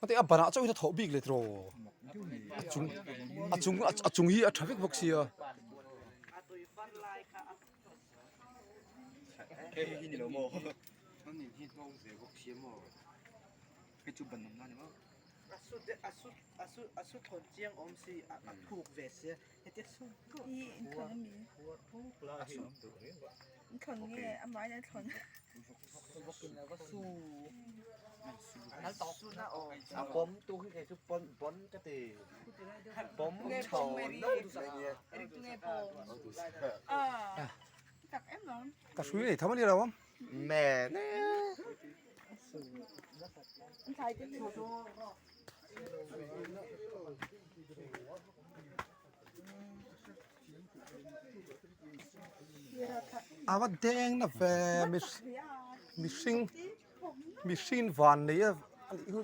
Heti a banah chauh hian a thawh bik leh tiraw a chung a chung a chung hi a tha vek bawk sia. Ka hrui nei tham a ni lo ang. A va deng na ve mihring mihring van nei a nih hi.